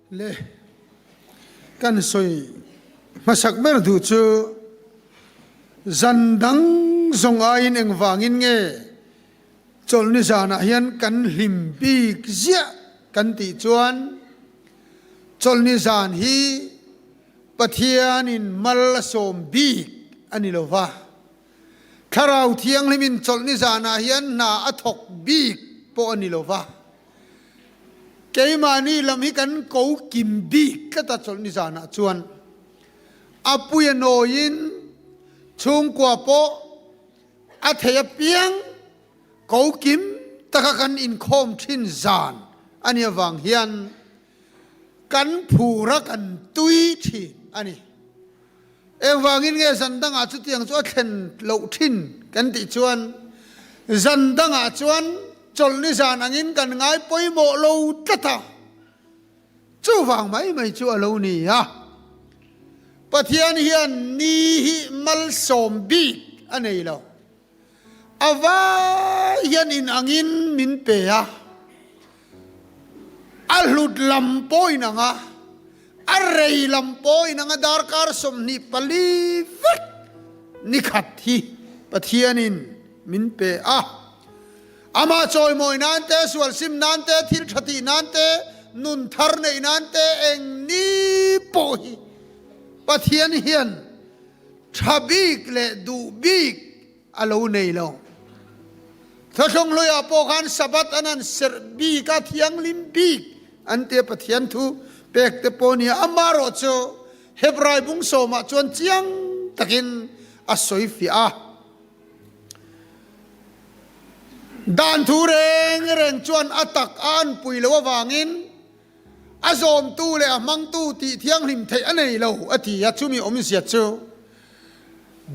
Le kan sawi hmasak ber duh chu zan dang zawng aiin engvangin nge chawlhni zanah hian kan hlim bik ziah kan tih chuan chawlhni zan hi Pathianin mal a sawm bik a ni lo va. Thlarau Thianghlimin chawlhni zanah hian hna a thawk bik pawh a ni lo va. Keimahni lam hi kan ko kim bik tlat a chawlhni zanah chuan. A pui a nawiin chhungkua pawh a thei apiang ko kim taka kan inkhawm thin zan a nih avang hian kan phur a kan tui thin a ni. Engvangin nge zan dangah chutiang chu a thlen loh thin kan tih chuan zan dangah chuan chawlhni zan angin kan ngai pawimawh lo tlat a, chuvang mai mai chu a lo ni a. Pathian hian ni hi malsawm bik a nei lo. A vai hian in angin min pe a, a hlut lam pawh in ang a, a rei lam pawh in ang a, darkar 24 vek ni khat hi Pathianin min pe a. Amah chawimawi nan te, sual sim nan te, thil tha tih nan te, nun thar neih nan te eng ni pawh hi Pathian hian Tha bik leh duh bik a lo nei lo. Thawhlawng hluiah pawh khan Sabbath an han serh bik a, thianghlim bik an tia Pathian thu pek te pawh nia. Amaherawh chu Hebrai bung sawmah chuan chiang takin a sawi fiah a. Dan thu reng reng chuan a tak a anpui loh avangin A zawmtu leh a hmangtu tih thianghlim theih a nei lo, a ti a. Chumi awmzia chu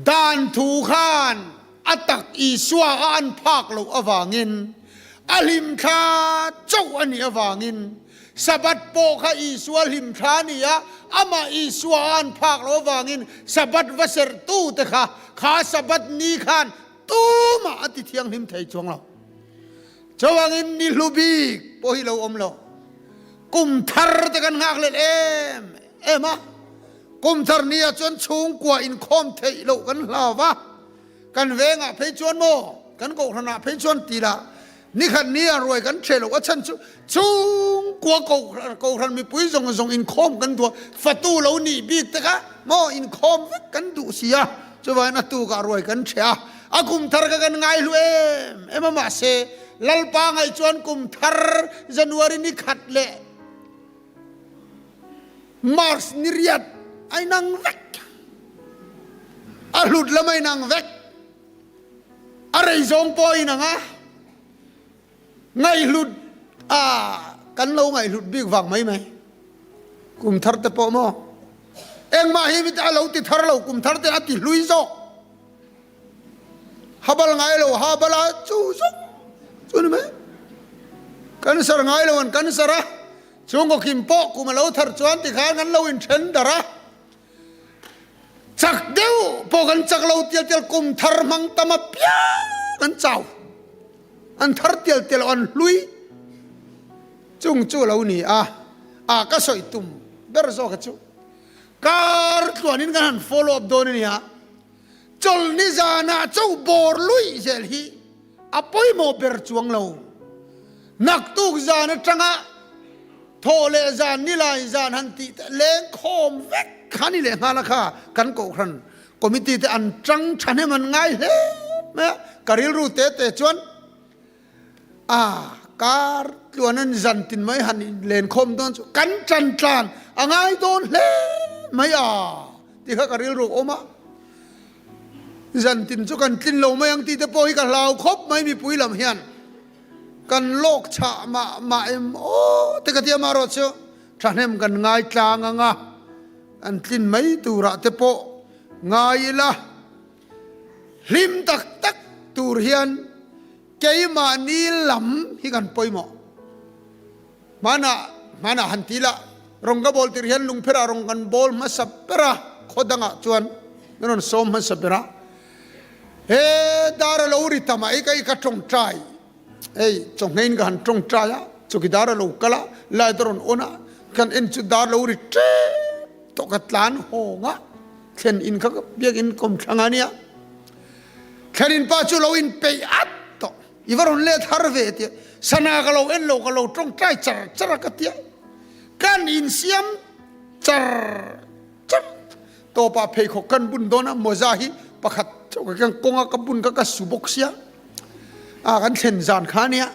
dan thu khan a tak Isua a an phak loh avangin, a hlimthla chauh a nih avangin, Sabbath pawh kha Isua hlimthla a ni a, amah Isua a an phak loh avangin Sabbath va serhtute kha, kha Sabbath ni khan tumah a ti thianghlim thei chuang lo. Chuvangin ni hlu bik pawh hi lo awm lo. Kum thar te kan nghak let em em a. Kum thar ni ah chuan chhungkua inkhawm theih loh kan hlau va. Kan vengah phei chuan maw, kan kohhranah phei chuan ti lah nikhat ni ah ruai kan ṭheh loh a chhan chu chhungkua kohhran mipui zawng zawng inkhawm kan duh a, fatu lo nih bik te kha maw inkhawm vek kan duh si a. Chuvangin a tukah ruai kan ṭheh a. A kum thar kha kan ngai hlu em em a mahse Lalpa ngaih chuan kum thar January ni khat leh March ni riat a inang vek. A hlut lam a inang vek. A rei zawng pawh a inang a. Ngaihhlut a kan lo ngaihhlut bik vang mai mai. Kum thar te pawh maw? Engmah hi a lo ti thar lo, kum thar te a ti hlui zawk. Habal ngai lo, habal a chu zawk chu ni mai. Kan sar ngai lo an kan sar a, chhungkaw kim pawh kum a lo thar chuan tikhan kan lo inthen darh a. Chak deuh pawh kan chak lo tial tial kum thar hmang tam apiang an chau. An thar tial tial an hlui. Chung chu lo ni a, a ka sawi tum ber zawk a chu. Kar tluanin kan han follow up dawn a nia. Chawlhni zanah cho bawr luih zel hi a pawimawh ber chuang lo. Naktuk zan atanga thawh leh zan nilai zan han tih te leng khawm vek kha ni leh nghal a kha kan kohhran committee te an tang thahnem an ngai hle mai a, ka rilru te te chuan a kar tluan an zan tin mai han len khawm dawn chu kan tan tlan a ngai dawn hle mai a ti kha ka rilru awm a. Zantin chu kan tlin lo mai ang tih te pawh hi ka hlau khawp mai mipui lam hian kan lawk chhah mah mah em aw te ka ti a marawh chu thahnem kan ngai tlang ang a an tlin mai turah te pawh ngai ila hlim tak tak tur hian keimahni lam hi kan pawimawh. Hmanah, hmanah han ti lah, rawng ka bawl tir hian lungpherah rawng kan bawl hmasa ber a, khaw dangah chuan min rawn sawm hmasa ber a. He dar a lo ri ta mai ka i ka tawngtai, hei chawhngeiin ka han tawngtai a, chawkidar a lo kal a, light a rawn on a, Kan en chu dar lo ri tep tawh ka tlan hawng a, thlen in kha biakinn kawmthlang a nia. Thlen in pa chu lo in peih at tawh, i va rawn let har ve tia, sana ka lo en lo ka lo tawngtai char char a ka tia, kan insiam char char tawpah pheikhawk kan bun dawn a, mawza hi pakhat chauh ka keng kawnga ka bun kha ka su bawk sia, a kan thlen zan kha nia.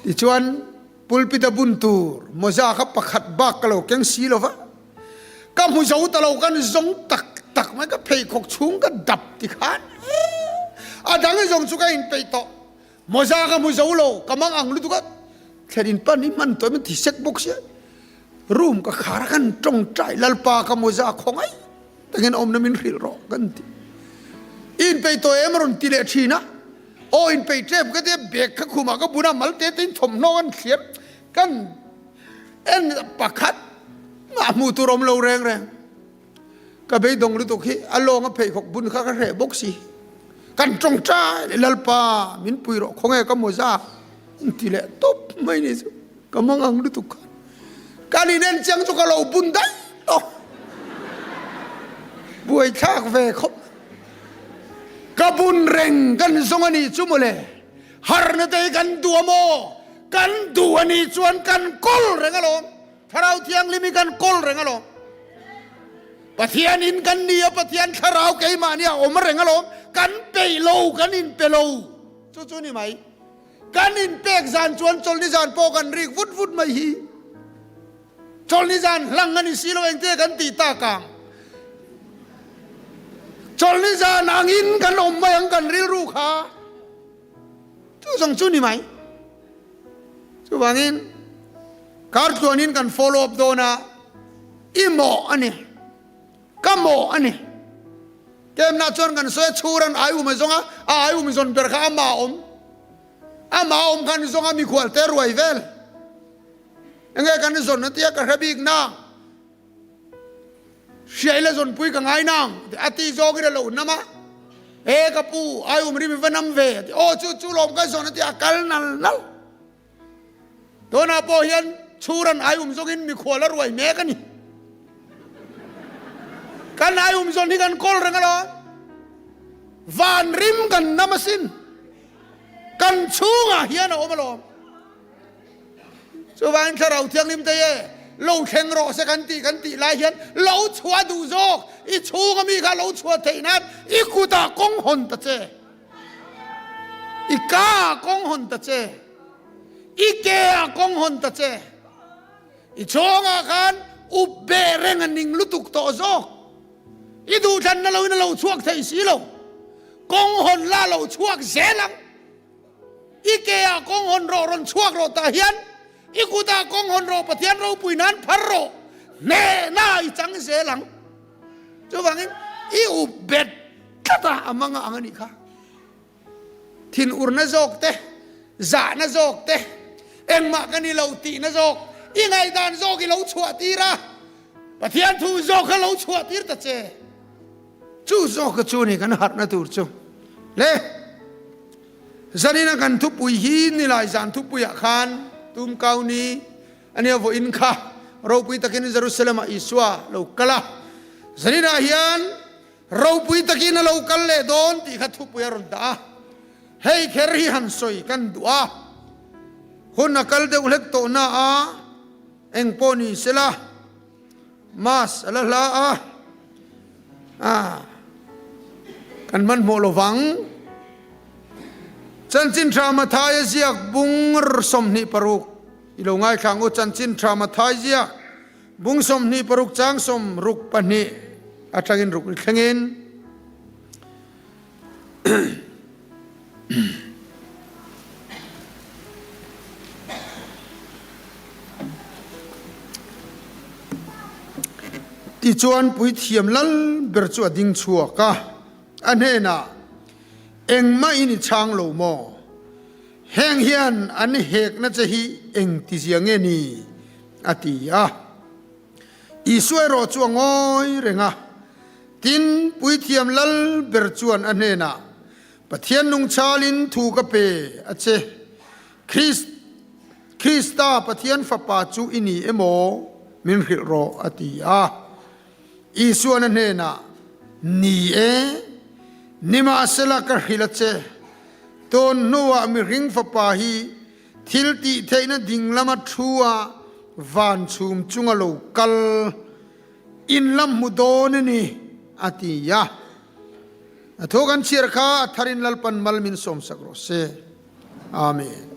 Tichuan, pulpit a bun tur mawza kha pakhat bak ka lo keng si lo va, ka hmu zo ta lo, kan zawng tak tak mai, ka pheikhawk chhung ka dap ti khan a dang zawng chu ka inpeih tawh, mawza ka hmu zo lo, ka mang ang lutuk a, thlen in pan hi hman tawh em ti sek bawk sia, room ka khar a kan tawngtai Lalpa ka mawza khawngaih Tangin awmna min hrilh rawh kan ti. I inpeih tawh em a rawn ti leh thin a. Aw inpeih tep ka tia bag kha khumah ka bun a, mal te tein thawmhnaw kan thliam kan en pakhat mah hmuh tur awm lo reng reng. Ka beidawng lutuk hi a lawng a pheikhawk bun kha ka hreh bawk si. Kan tawngtai leh Lalpa min pui rawh khawnge ka mawza an ti leh tawp mai ni chu. Ka mangang lutuk kha. Kan inen chiang chu ka lo bun daih tawh. Buaithlak ve khawp. Ka bun reng kan zawng a nih chu mawle. Harna te hi kan duh a maw? Kan duh a nih chuan kan kawl reng alawm. Thlarau Thianghlim hi kan kawl reng alawm. Pathian in kan ni a, Pathian thlarau keimahni a awm reng alawm. Kan peih lo, kan inpe lo. Chu chu ni mai. Kan inpek zan chuan chawlhni zan pawh kan rik vut vut mai hi. Chawlhni zan hlang a ni si lo engte kan tih tak ang. Chawlhni zan angin kan awm mai ang kan rilru kha. Chu zawng chu ni mai. Chuvangin kar tluanin kan follow up dawn a, i mawh a ni. Ka mawh a ni. Kemna chuan kan sawi a, chhur an ai um a zawng a, a ai um zawn ber kha ama awm. Ama awm khan zawng a mikhual te ruai vel. Enge kan zawn a tia ka hre bik nang. Hriai la zawnpui ka ngai nang. A ti zawngin a lo nam a. E ka pu, ai um rim i va nam ve. A ti, aw chu chu lawm ka zawn a ti a kal nal nal. Tunah pawh hian chhuran ai um zawngin mikhual a ruai mek a ni. Kan ai um zawn hi kan kawl reng alawm. Van rim kan nam asin. Kan chhungah hian a awm alawm. Chuvangin Thlarau Thianghlim te e, lo thleng rawh se kan tih kan tih lai hian lo chhuah duh zawk, i chhunga mi kha lo chhuah theih nan i kutah kawng hawn ta che. I ka ah kawng hawn ta che. I ke ah kawng hawn ta che. I chhawngah khan up beh reng a ning lutuk tawh zawk. I duhthlanna loin a lo chhuak thei si lo. Kawng hawn la lo chhuak zel ang. I ke ah kawng hawn rawh rawn chhuak rawh tah hian i kut ah kawng hawn rawh Pathian ropui nan phar rawh. Hnehna i chang zel ang. Chuvangin i up bet tlat a, a manga ang a nih kha. Thinurna zawk te, zahna zawk te, engmah ka ni lo tihna zawk, i ngaihdan zawk i lo chhuah tir a, Pathian thu zawk kha lo chhuah tir ta che. Chu zawk kha chu ni kan harhna tur chu. Le, zanina kan thupui hi nilai zan thupuiah khan tumkau ni A nia vawiin kha ropui takin Jerusalem ah Isua lo kal a, zaninah hian ropui takin a lo kal leh dawn tih kha thupui a rawn dah a. Hei kher hi han sawi kan duh a, hun a kal deuh hlek tawh na a, eng pawh ni sela Mass a la hla a, ah, kan hmanhmawh lo vang. Chanchin Tha Mathaia ziak bung 26 i lo ngaithla ang u. Chanchin Tha Mathai ziak bung 26 chang 62 atangin ruk ri thlengin. Tichuan puithiam lal ber chu a ding chhuak a, a hnenah, Engmah in i chhang lo maw? Heng hian an hekna che hi engtizia nge ni? a ti a. Isua erawh chu a ngawi reng a. Tin, Puithiam lal ber chuan a hnenah, Pathian nungchalin thu ka pe a che. Krista, Pathian Fapa chu i ni emaw? Min hrilh rawh, a ti a. Isuan a hnenah, Ni e, nimahsela ka hrilh a che. Tun hnuah mihring Fapa hi thil tih theihna ding lama thu a van chhum chunga lo kal in la hmu dawn a ni, a ti a. A thu kan chhiar kha a tharin Lalpan mal min sawmsak rawh se. Amen.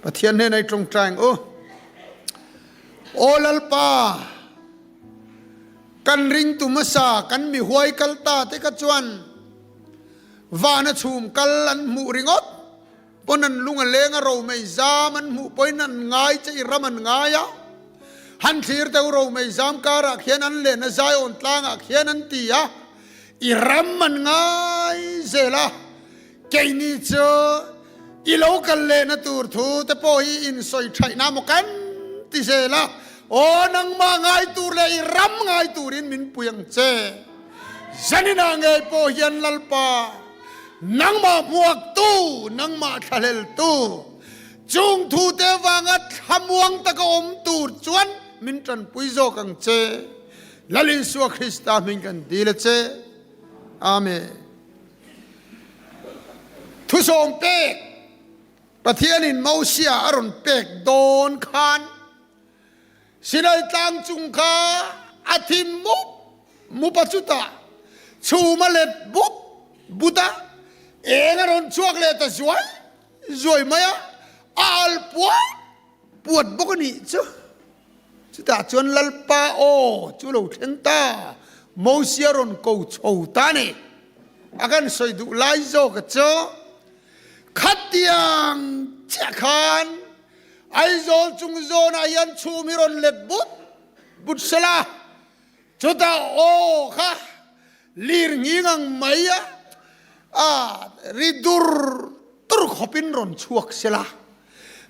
Pathian hnenah i tawngtai ang u. Aw Lalpa, kan ringtu hmasa kan mi huai kal ta te kha chuan vana chhum kal an hmuh ringawt pawn an lung a leng a romei zam an hmuh pawhin an ngai che i ram an ngai a. Han thlir deuh romei zam karah khian an len a Zion tlangah khian an ti a, i ram an ngai zel a. Keini chu i lo kal lehna tur thu te pawh hi in sawi thaihna maw kan ti zel a, aw nangmah ngai tur leh i ram ngai turin min pui ang che. Zaninah ngei pawh hian Lalpa, nangmah hmuaktu, nangmah thlahleltu, chung thu te vanga thlamuang taka awm tur chuan min tanpui zawk ang che. Lal Isua Krista hming kan dil a che. Amen. Thusawm pek, Pathianin Mosia a rawn pek dawn khan Sinai tlang chung kha a thim mup mup a, chutah chhum a let but but a, eng a rawn chhuak leh ta zuai zuai mai a, a al puat puat bawk a nih chu. Chutah chuan Lalpa aw chu lo thleng ta, Mosia rawn ko chho ta a ni. A kan sawi duh lai zawk a chu, Khatiang chiah khan Aizawl chung zawnah hian chhum hi rawn let but but sela, chutah aw kha lir nghing ang mai a, a ri dur dur khawpin rawn chhuak sela.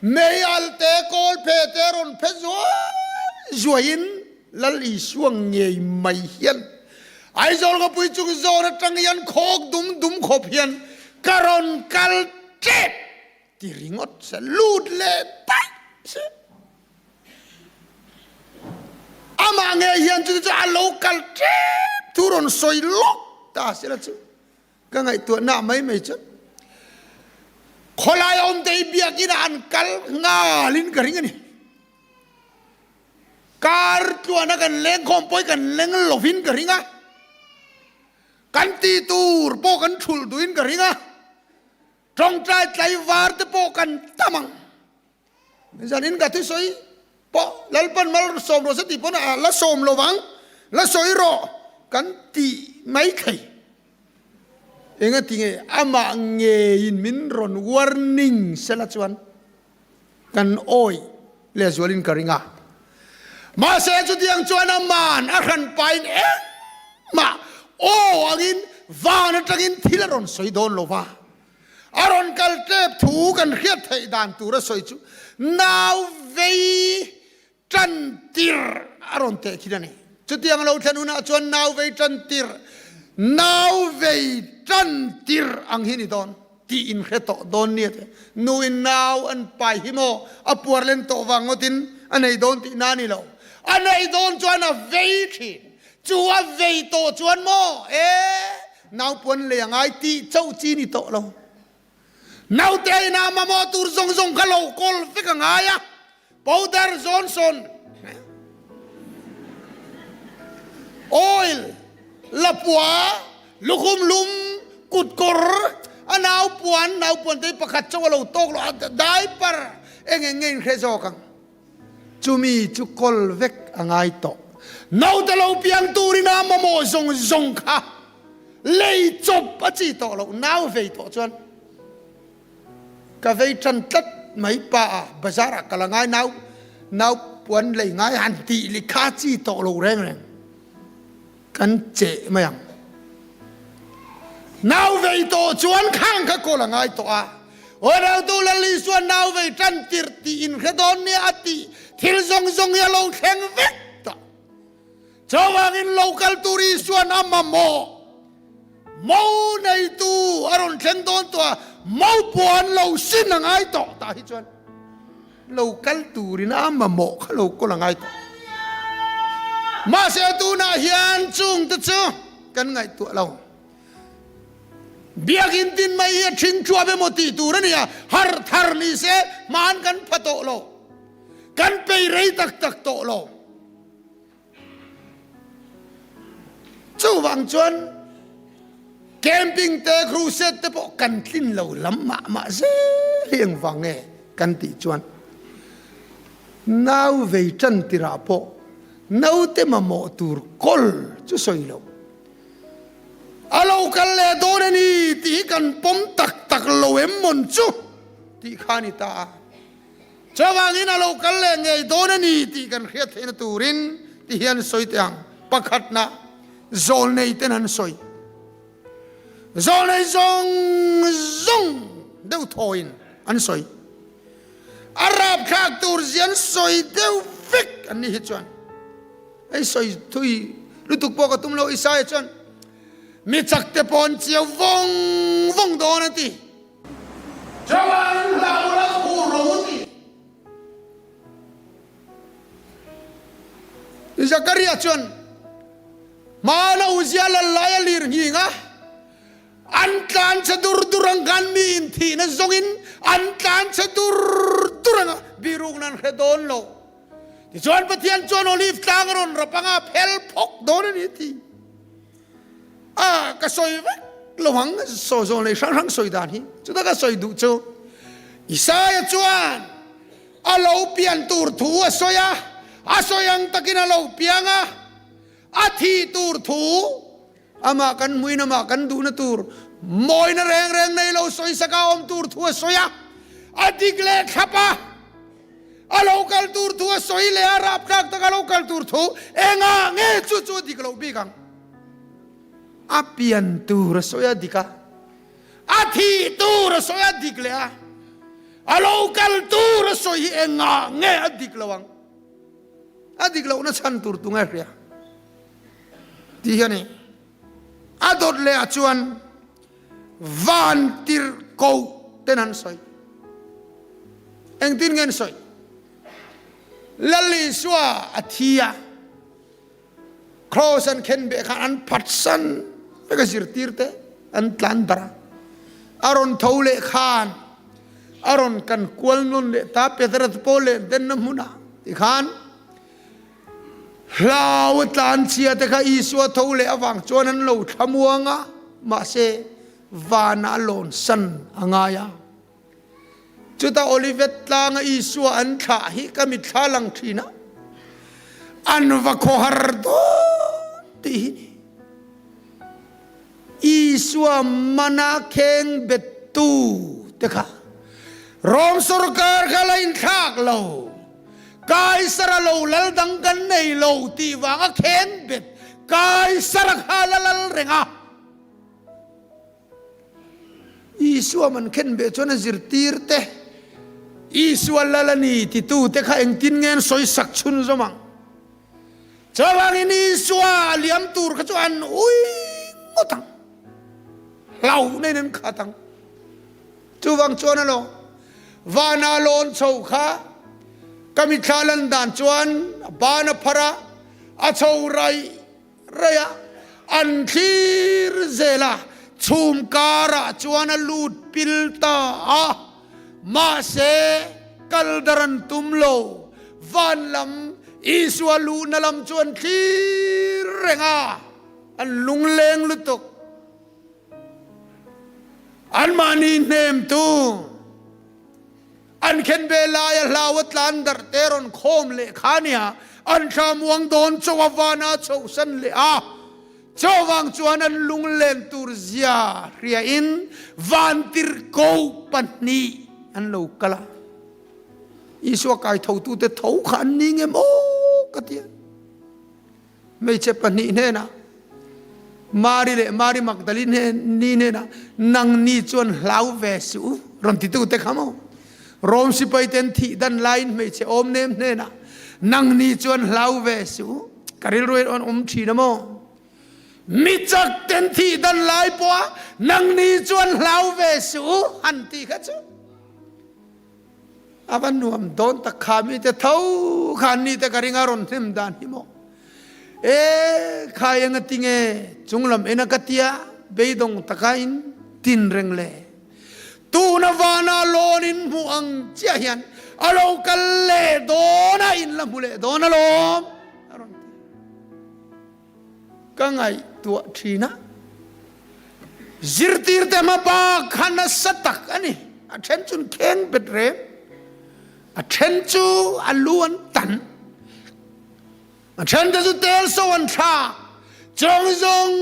Mei al te kawl phe te rawn phe zuai zuaiin Lal Isua ngei mai hian Aizawl khawpui chung zawn atang hian khawk dum dum khawp hian ka rawn kal tep ti ringawt se lut leh daih se. Amah ngei hian chuti chu a lo kal tep thu rawn sawi lawk ta sela chu. Ka ngaihtuahna mai mai chuan khawlai awmte hi biakinn ah an kal nghalin ka ring a ni. Kar tluana kan leng khawm pawh hi kan leng lovin ka ring a, kan tih tur pawh kan thulh duhin ka ring a, tawngtai tlaivar te pawh kan tam ang. Zanin ka thusawi pawh Lalpan mal sawm rawh se tih pawn a la sawm lo vang, la sawi rawh kan ti mai thei. Engati nge amah ngeiin min rawn warning sela chuan kan awih lehzualin ka ring a. Mahse chutiang chuan aman a hran pahin engmah aw angin van atangin thil a rawn sawi dawn lo va. A rawn kal tep thu kan hriat theih dan tur a sawi chu nau vei tan tir a rawn teh thin a ni. Chutiang lo thlen hunah chuan nau vei tan tir, nau vei tan tir ang hi ni dawn tih in hre tawh dawn nia te. Nu in nau an pai hi maw a puar len tawh vang ngawtin a nei dawn tih na a ni lo. A neih dawn chuan a vei thin. Chu a vei tawh chuan maw e Naupuan lei a ngai tih chauh chi ni tawh lo. Naute ina mamawh tur zawng zawng kha lo kawl vek a ngai a, powder Johnson, oil, lapua, lukhum lum, kutkawr, a naupuan, naupuan te hi pakhat chauh a lo tawk lo a, diaper eng eng nge in hre zawk ang. Chumi chu kawl vek a ngai tawh. Naute lo piang turin a mamawh zawng zawng kha lei chawp a chi tawh loh. Nau vei tawh chuan ka vei tan tlat mai pa a, bazar ah ka la ngai nau nau puan lei ngai han tih li kha chi tawh lo reng reng. Kan cheh mai ang. Nau vei tawh chuan khang kha kawl a ngai tawh a. Aw Rautu Lal Isua nau vei tan tirh tih in hre dawn nia a tih thil zawng zawng hi a lo thleng vek tawh. Chuvangin lo kal tur Isua'n a mamawh mo neitu a rawn thleng dawn tawh a, mo puan lo sin a ngai tawh tah hi chuan. Lo kal turin a mamawh kha lo kawl a ngai tawh. Mahse tunah hian chungte chu kan ngaihtuah lo. Biakinn tin mai hi a ṭhing ṭuap emaw tih tur a ni a, harh thar ni se hmaan kan pha tawh lo. Kan pei rei tak tak tawh lo. Chuvang chuan camping te crusade te pawh kan tlin lo lam mah mah zel hi engvang nge kan tih chuan nau vei tan tirah pawh naute mamawh tur kawl chu sawi lo a lo kal leh dawn a ni tih hi kan pawm tak tak lo em mawn chu tih kha a ni ta a. Chuvangin a lo kal leh ngei dawn a ni tih kan hriat theihna turin ti hian sawi teh ang. Pakhatna, zawlnei ten an sawi. Zawlnei zawng zawng deuh thawiin an sawi. A rapthlak tur zia an sawi deuh vek an nih hi chuan hei sawi thui lutuk pawh ka tum lo. Isaiah chuan mi chak te pawh an chiau vawng vawng dawn a ti. Chuvangin hlau ula phur rawh u ti. Zakaria chuan hmana Uzia lal lai a lir nghing a, an tlan che dur dur ang khan mi in thihna zawngin an tlan che dur dur ang a, birukna an hre dawn lo. Tichuan Pathian chuan Olive tlang a rawn rap ang a, phel phawk dawn a ni a ti. A ka sawi vek lo ang saw zawn lei hrang hrang sawi dan hi chuta ka sawi duh chu Isaia chuan a lo pian tur thu a sawi a, a sawi ang takin a lo piang a, a thih tur thu amah kan hmuin amah kan duhna tur mawina reng reng nei lo sawisaka awm tur thu a sawi a, a dik leh thlap a. A lo kal tur thu a sawi leh a, raptlak taka lo kal tur thu engah nge chu chu a dik loh bik ang? A pian tur a sawi a dik a, a thih tur a sawi a dik leh a, a lo kal tur a sawi hi engah nge a dik loh ang? A dik lohna chhan tur tunge hria? Tih hi a ni. A dawt leh ah chuan Van tirhkoh ten an sawi. Engtin nge an sawi? Lal Isua a thi a, Kraws an khen beh khan an phatsan vek a zirtir te an tlan darh a. A rawn tho leh khan a rawn kan kual nawn leh ta Petera te pawh len denna hmunah tikhan Hlau a tlanchhia te kha Isua tho leh avang chuan an lo thlamuang a, mahse vanah a lawn san a ngai a. Chutah Olivet tlanga Isua an thlah hi ka mitthla lang thin a, an va khawhar dawn tih hi ni. Isua mana kheng bettu te kha Rom sorkar kha la inthlak lo. Kaisara lo lal dang kan nei lo tih vanga kheng bet Kaisara kha la lal reng a. Isua man khen beh chuan a zirtir te Isua lal a ni titu te kha engtin nge an sawi sak chhun zawm ang. Chuvangin Isua a liam tur kha chu an ui ngawt ang. Hlauhna in an khat ang. Chuvang chuan alawm vana lawn chho kha ka mithla lan dan chuan a ban a phar a, a chho raih raih a, an thlir zel a, chhum karah chuan a lut pil ta a, mahse kal dar an tum lo, van lam Isua luhna lam chu an thlir reng a, an lungleng lutuk. Anmahni hnemtu an khenbe laia hlau a tlan darh te rawn khawm leh kha nia, an thla muang dawn chaw a vana chhohsan leh a, chuvang chuan an lunglen tur zia hriain vantirhkoh pahnih an lo kal a. Isua kaithotute tho kha an ni nge maw ka ti a. Hmeichhe pahnih hnenah, Mari leh Mari Magdalene ni hnenah, Nangni chuan hlau ve suh u, rawn titute kha maw? Rom sipaiten thih dan laiin hmeichhe awm nem hnenah, Nangni chuan hlau ve suh u, ka rilru in an awm thin a maw? Mi chak ten thih dan lai pawha nangni chuan hlau ve suh u, han ti kha chu. A va nuam dawn tak kha mite tho khan ni te ka ring a rawn hnem dan hi maw. E khai eng a tinge chunglam en a ka tia beidawng taka in tin reng le. Tuna vana lawn in hmuh ang chiah hian a lo kal leh dawn a in la hmu leh dawn alawm a rawn ti. Ka ngaihtuah thin a, zirtirte hma bak kha nasa tak a ni. A then chu an kheng bet reng, a then chu a lu an tan, a then te chu tel so an thlak. Chawng zawng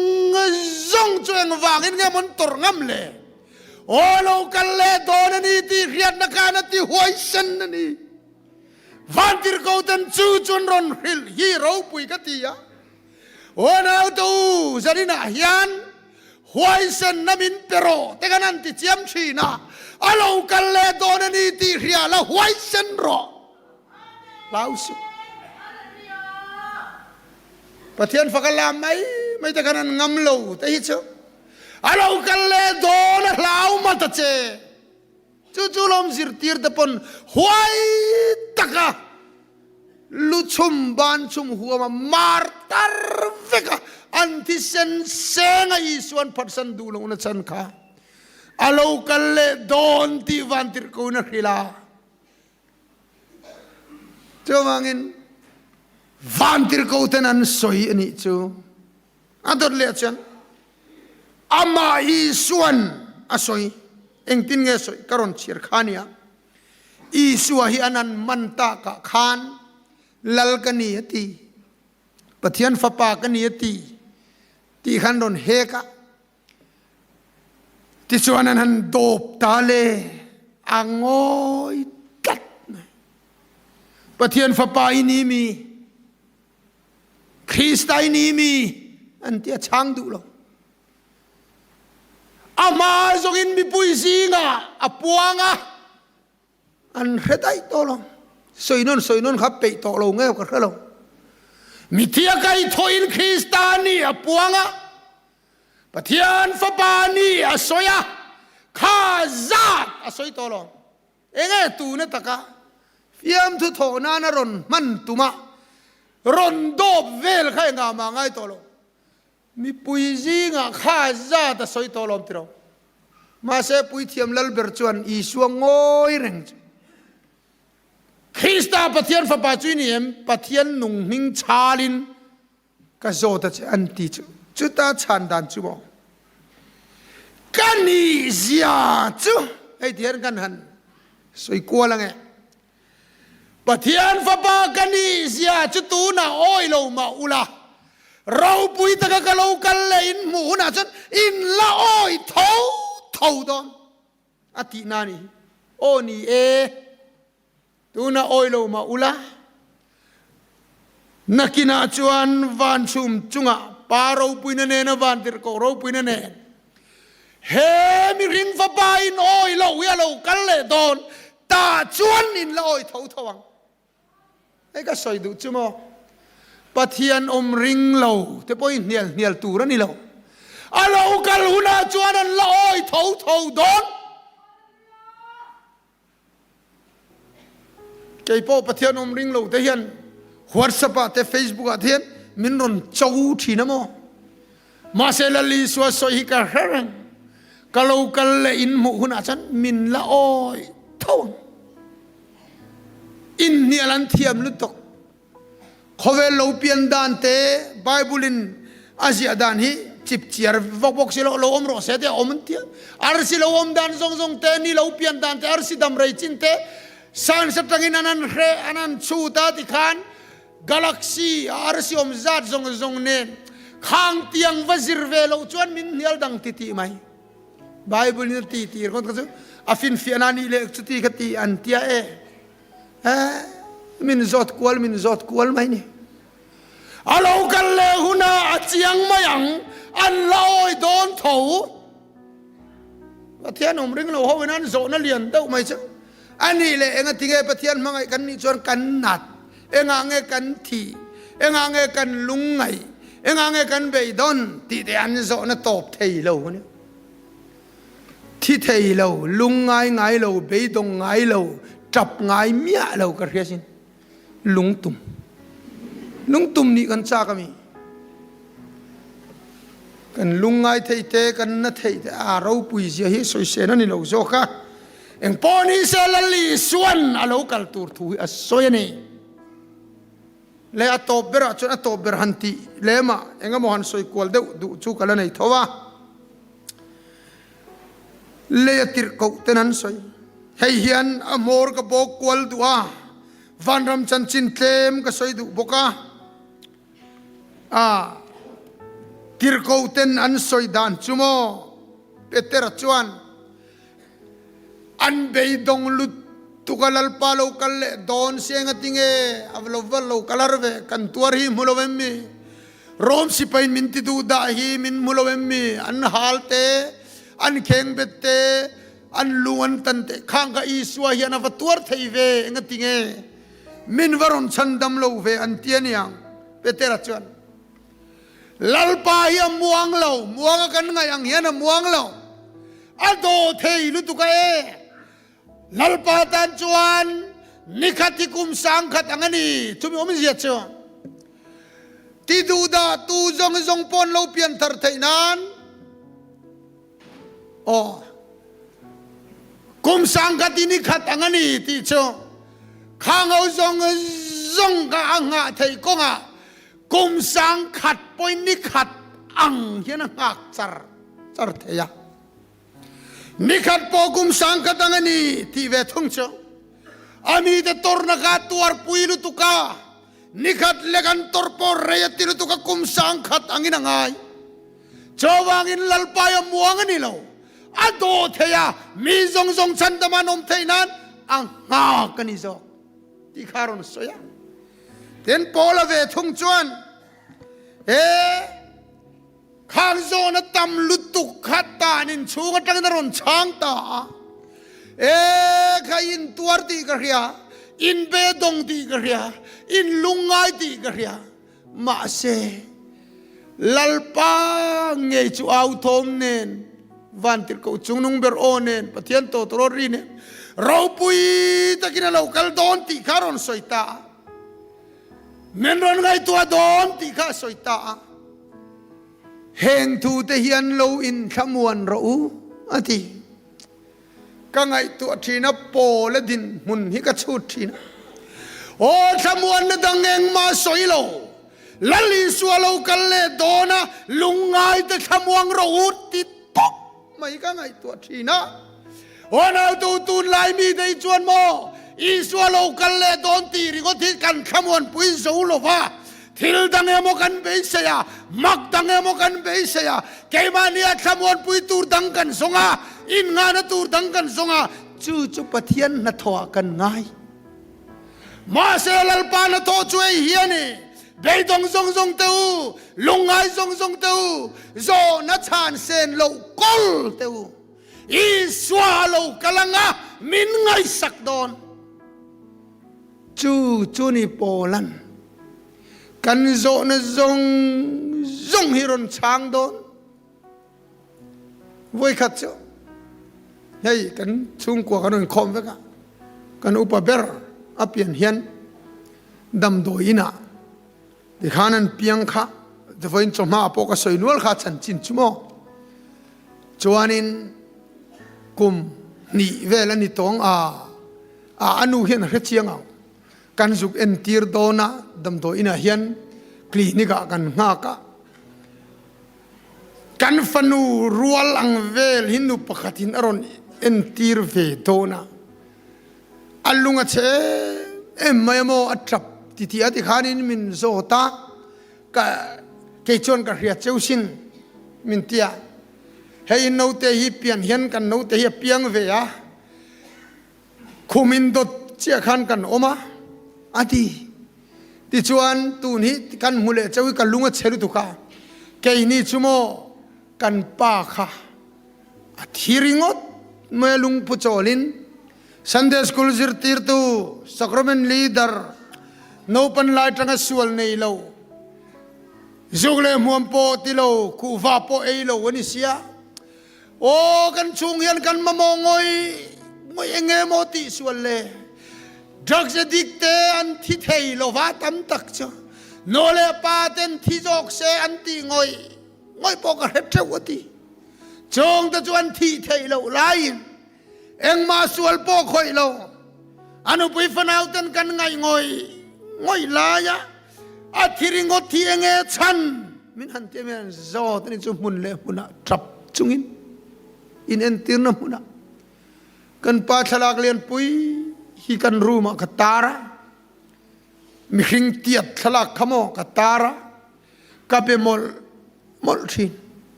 zawng chu engvangin nge maw an tawrh ngam le? Aw lo kal leh dawn a ni tih hriatna khan a ti huaisen a ni. Vantirhkoten chu chuan rawn hrilh hi ropui ka ti a, Aw naute u, zaninah hian huaisenna min pe rawh te khan an ti chiam thin a, a lo kal leh dawn a ni tih hria la huaisen rawh. Hlau suh. Pathian faka lam mai mai te khan an ngam lo te hi chu a lo kal leh dawn a hlau ma ta che. Chu chu lawm zirtir te pawn huai taka lu chhum ban chhum huama mar tar veka an thisen senga Isuan phatsan duh lohna chan kha a lo kal leh dawn tih vantirhkoin a hrilh a. Chuvangin vantirhko ten an sawi a nih chu. A dawt leh chuan amah Isuan a sawi. Engtin nge sawi? Ka rawn chhiar kha nia. Isua hi an han man takah khan Lal ka ni a ti, Pathian Fapa ka ni a ti tih khan rawn hek a. Tichuan an han dawp ta le, a ngawi tlat mai. Pathian Fapa i ni mi? Krista i ni mi an ti a chhang duh lo. A hma zawngin mipui zingah a puang a, an hre daih tawh lo. Sawi nawn sawi nawn kha peih tawh lo nge ka hre lo. Mithi a kaihthawhin Krista ni a puang a, Pathian Fapa ni a sawi a, kha zat a sawi tawh lo. Enge tuna taka fiamthu thawh nana rawn hman tuma rawn dawp vel kha engah mah ngai tawh lo. Mipui zingah kha zat a sawi tawh lawm tiro. Mahse Puithiam Lalber chuan Isua ngawi reng chu Krista Pathian Fapa chu i ni em? Pathian nung hming chhalin Ka zawt a che an ti chu chuta chhan dan chu maw ka nih zia chu hei ti hian kan han sawi kual ange Pathian fapa ka nih zia chu tunah awi lo mah ula ropui taka ka lo kal leh in hmuh hunah chuan in la awi tho tho dawn a tihna a ni hi aw ni e. Tuna awi lo mah ula, nakinah chuan van chhum chungah Pa ropuina nena vantirhkoh ropuina nen he mihring fapa in awi loh hi a lo kal leh dawn, tah chuan in la awi tho tho ang. Hei ka sawi duh chu maw, Pathian awm ring lo te pawh hi hnial hnial tur a ni lo. A lo kal hunah chuan an la awi tho tho dawn. Kei pawh Pathian awm ring lo te hian WhatsApp ah te Facebook ah te hian min rawn cho thin a maw? Mahse Lal Isua sawi hi ka hre reng. Ka lo kal leh in hmuh hunah chuan min la awi tho ang. Inhnial an thiam lutuk. Khawvel lo pian dan te Bible in a ziah dan hi chip chiar vak bawk si lo, lo awm rawh se te a awm an tia. Arsi lo awm dan zawng zawng te, ni lo pian dan te, arsi dam rei chin te, science atangin an han hre, an han chhut a tikhan galaxy a arsi awm zat zawng zawng nen khang tiang va zir ve loh chuan min hnial dang ti tih mai. Bible in a ti tir kha chu a finfiahna nih leh chuti kha ti an tia e. Eh, min zawt kual min zawt kual mai ni. A lo kal leh hunah a chiang mai ang, an la awi dawn tho. Pathian awm ring lo ho in an zawhna lian deuh mai chu. A nih leh enga tinge Pathian hmangaih kan nih chuan kan nat, engah nge kan thih, engah nge kan lungngaih, engah nge kan beidawn tih te an zawhna tawp thei lo a ni. Thi thei lo, lungngai ngai lo, beidawng ngai lo. Tap ngai miah lo ka hria sin. Lungtum. Lungtum nih kan chak ami. Kan lungngai thei te, kan na thei te, a ropui zia hi sawisel a ni lo zawk a. Engpawh ni se Lal Isuan a lo kal tur thu hi a sawi a ni. Le a tawp berah chuan a tawp ber han tih lemah engemaw han sawi kual deuh duh chu ka la nei tho a. Lei a tirh koh ten an sawi. Hei hian a hmawr ka bawk kual duh a, vanram chanchin tlem ka sawi duh bawk a. A tirh koh ten an sawi dan chu maw? Petera chuan an beidawng lutuk a, Lalpa lo kal leh dawn si engatinge a lo va lo kal har ve, kan tuar hi hmu lo em mi? Rom sipain min ti duh dah hi min hmu lo em mi? An hal te, an khengbet te, an lung an tan te, khang kha Isua hian a va tuar thei ve, engatinge min va rawn chhandam lo ve an ti aniang. Petera chuan, Lalpa hi a muang lo, muang a kan ngaih ang hian a muang lo, a daw thei lutuk a e. Lalpa tan chuan nikhat hi kum sangkhat ang a ni. Chumi awmzia chu ti duhdah tu zawng zawng pawn lo pian thar theih nan aw kum sangkhat hi nikhat ang a ni tih chu khang ho zawng zawng kha a nghah theih kawngah kum sangkhat pawhin nikhat ang hian a nghak char char thei a. Nikhat pawh kum sangkhat ang a ni tih ve thung chu a mite tawrhna kha tuarpui lutuk a, nikhat lek an tawrh pawh rei a ti lutuk a kum sangkhat angin a ngai. Chuvangin Lalpai a muang a ni lo, a dawh thei a, mi zawng zawng chhandam an awm theih nan a nghak a ni zawk tih kha a rawn sawi a. Tin, Paula ve thung chuan, He. Khang zawn a tam lutuk kha tan in chhung atangin a rawn chhang ta a. E kha in tuar tih ka hria, in bedawng tih ka hria, in lungngai tih ka hria. Mahse, Lalpa ngei chu au thawm nen, vantirhkoh chungnung ber aw nen, Pathian tawtawrawt ri nen, ropui takin a lo kal dawn tih kha a rawn sawi ta a. Min rawn ngaihtuah dawn tih kha a sawi ta a. Heng thute hian lo inthlamuan rawh u, a ti. Ka ngaihtuah thin a, Paula dinhmun hi ka chhut thin a. Aw thlamuanna dang engmah sawi lo, Lal Isua lo kal leh dawn a, lungngaite thlamuang rawh u ti tawp mai ka ngaihtuah thin a. Aw nautu tunlai mite hi chuan maw Isua lo kal leh dawn tih ringawt hi kan thlamuanpui zo lo va, thil dang emaw kan beisei a, mak dang emaw kan beisei a, keimahnia thlamuanpui tur dang kan zawng a, innghahna tur dang kan zawng a, chu chu Pathian hnathawhah kan ngai. Mahse Lalpa hnathawh chu ei hi a ni, beidawng zawng zawng te u, lungngai zawng zawng te u, zawhna chhan sen loh kawl te u. Isua a lo kal ang a, min ngaihsak dawn. Chu chu ni Paulan kan zawhna zawng zawng hi rawn chhang dawn. Vawikhat chu hei kan chhungkua kan rawn khawm vek a, kan upa ber a pian hian damdawi inah Tikhan an piang kha vawiin chawhma pawh ka sawi nual kha chanchin chu maw. Chuanin kum hnih vel a ni tawng a, a a nu hian a hre chiang ang. Kan zuk entir dawn a, damdawi inah hian clinic ah kan nghak a. Kan fanu rual ang vel hi nu pakhatin a rawn entir ve dawn a. A lung a chhe em em mai a maw? A tap titi a tikhanin min zawt a, ka kei chuan ka hria cheu sin min ti a. Hei naute hi pian hian kan naute hi a piang ve a, khum in dawt chiah khan kan awm a, a ti. Tichuan tun hi kan hmu leh cheu hi ka lung a chhe lutuk a, keini chu maw kan pa kha A thi ringawt mai a lungphu chawlin Sunday School zirtirtu, Sacrament Leader, naupan lai tanga sual nei lo, zuk leh hmuam pawh ti lo, kuhva pawh ei lo a ni sia. Aw kan chhung hian kan mamawh ngawih ngawih eng nge maw tih sual le? Drugs addict te an thi thei lova tam tak chu nu leh pa ten thi zawk se an tih ngawih ngawih pawh ka hre teuh a ti. Chawng te chu an thih theih loh laiin engmah sual pawh khawih lo a nupui fanau ten kan ngaih ngawih ngawih laia a thi ringawt thi enge chhan min han ti emaw zawt ani chu hmun leh hmunah tap chungin inentirna hmunah Kan pa thlalak lianpui hi kan room ah ka tar a, mihring tiat thlalak kha maw ka tar a, ka be mawlh mawlh thin.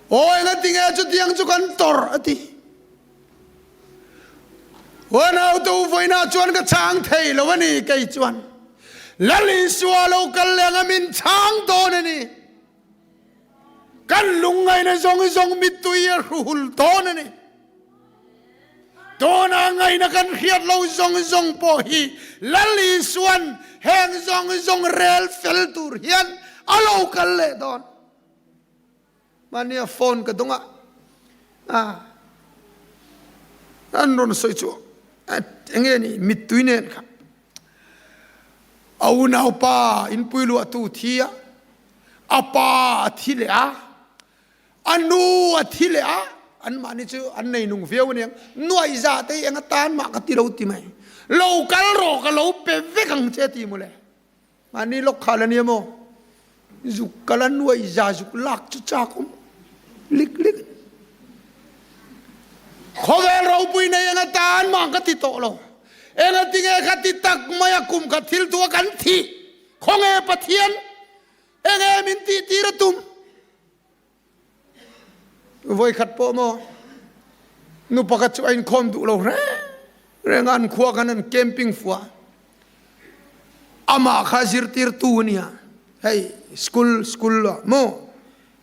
Aw engatinge chutiang chu kan tawrh a ti. Aw naute u vawiinah chuan ka chhang thei lo a ni kei chuan. Lal Isua lo kal leng a min chhang dawn a ni. Kan lungngaihna zawng zawng mittui a hruhul dawn a ni. Tuna ngaihna kan hriat lo zawng zawng pawh hi Lal Isuan heng zawng zawng rel fel tur hian a lo kal leh dawn. Mahnia phone ka dawng a, a an rawn sawi chu enge ni mittui nen kha a unaupa inpui luahtu thi a, a pa a thi leh a, a nu a thi leh a, anmahni chu an nei nung viau aniang, nuaih zah te hi eng atan mah ka ti lo ti mai, lo kal rawh ka lo pe vek ang che ti mawle, mahni lawk khal ania maw, zuk kal a nuaih za zuk lak chu chak awm lik lik a ni. Khawvel ropui nei eng atan mah ka ti tawh lo, engatinge kha ti tak mai a kum khat thil tu a kan thih, khawnge Pathian Enge min tih tir a tum? Vawikhat pawh maw nu pakhat chu a inkhawm duh lo reng reng a, an khua khan an camping fuah. Amah kha zirtirtu a nia, hei school school ah maw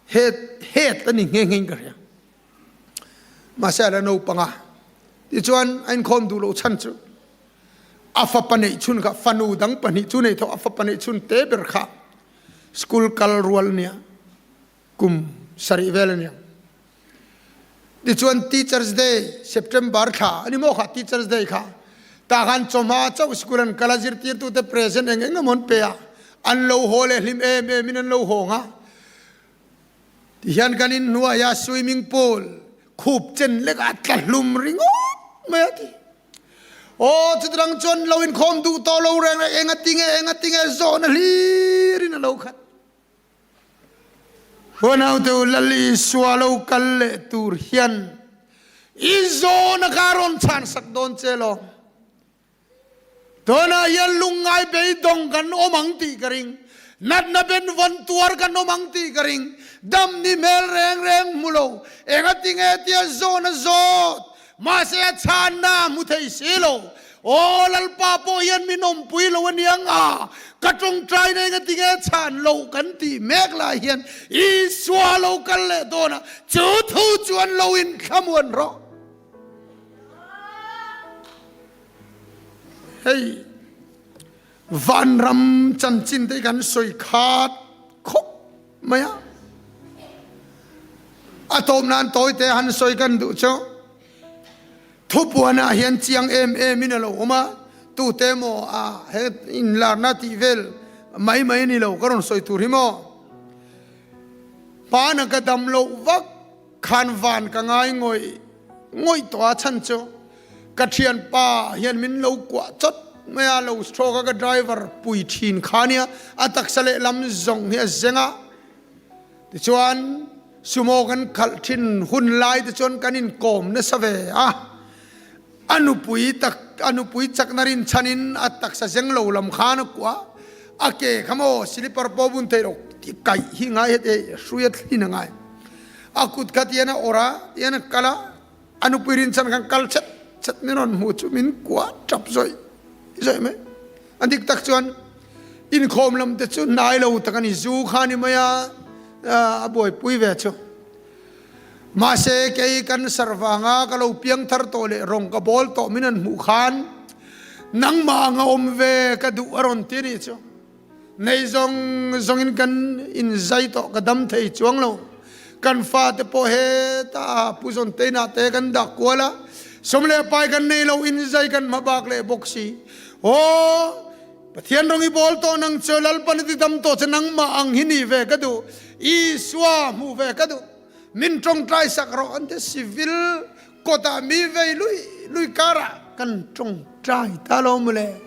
head head a ni nghe nghe in ka hria. Mahse a la naupang a, tichuan a inkhawm duh loh chhan chu a fapa neih chhun kha fanu dang pahnih chu nei tawh a fapa neih chhun te ber kha school kal rual nia kum sarih vel ania tichuan teachers day September thla ani maw kha teachers day kha tah khan chawhma chauh school an kal a zirtirtu te present eng eng emaw an pe a an lo haw leh hlim em em in an lo hawng a Tihian kan inhnuaia swimming pool khup chen lek a tla hlum ringawt mai a ti. Aw chutirang chuan lo inkhawm duh tawh lo reng reng enga tinge enga tinge zawhna hlirin a lo khat. Huanaute u Lal Isua lo kal leh tur hian i zawhna kha a rawn chhan sak dawn che lawm. Tunah hian lungngai beidawng kan awm ang tih ka ring. Natna benvawn tuar kan awm ang tih ka ring. Dam ni hmel reng reng hmu lo. Engatinge tia zawn a zawt. Mahse a chhanna a hmu thei si lo. Aw Lalpa pawh hian min awmpui lo aniang a, ka tawngtaina engatinge chhan loh kan tih mek lai hian Isua lo kal leh dawn a, chu thu chuan lo inthlamuan rawh. Hei vanram chanchin te kan sawi khat khawp mai a. A tawp nan tawi te han sawi kan duh chu thupuan ah hian chiang em em in a lo awm a, tu te maw a he inlarna tih vel mai mai a ni lo ka rawn sawi tur hi maw. Hmana ka dam loh vak Khan van ka ngai ngawih ngawih tawh a chhan chu ka thianpa hian min lo kuah chawt mai a, lo stroke a ka driver pui thin kha nia a taksa lehlam zawng hi a zeng a, tichuan sumo kan khalh thin hun lai te chuan kan inkawm nasa ve a, a nupui tak a nupui chakna rinchhanin a taksa zeng lo lam khan a kuah a, a ke kha maw slipper pawh bun theih loh kaih hi ngai heti hrui a thlin a ngai. A kut kha tian a awrh a, tian a kal a, a nupui rinchhan khan kal chet chet min rawn hmuh chu min kuah tap zawih zawih mai. A dik tak chuan inkhawm lam te chu hnai lo tak a ni, zu kha a ni mai a, a buaipui ve chu. Mahse kei kan sar vanga ka lo piang thar tawh leh rawng ka bawl tawh min han hmuh khan nangmah anga awm ve ka duh a rawn ti a nih chu. Nei zawng zawngin kan inzai tawh ka dam thei chuang lo. Kan fate pawh heta Pu Zawnteina te kan dah kual a, sawm leh pai kan nei lo inzai kan hma bak leh bawk si. Aw, Pathian rawng i bawl tawh nang chu Lalpan a ti dam tawh che nangmah ang hi nih ve ka duh, Isua hmuh ve ka duh, min tawngtai sak rawh an ti. Civil kawtah mi vei lui lui karah kan tawngtai ta lo mawle.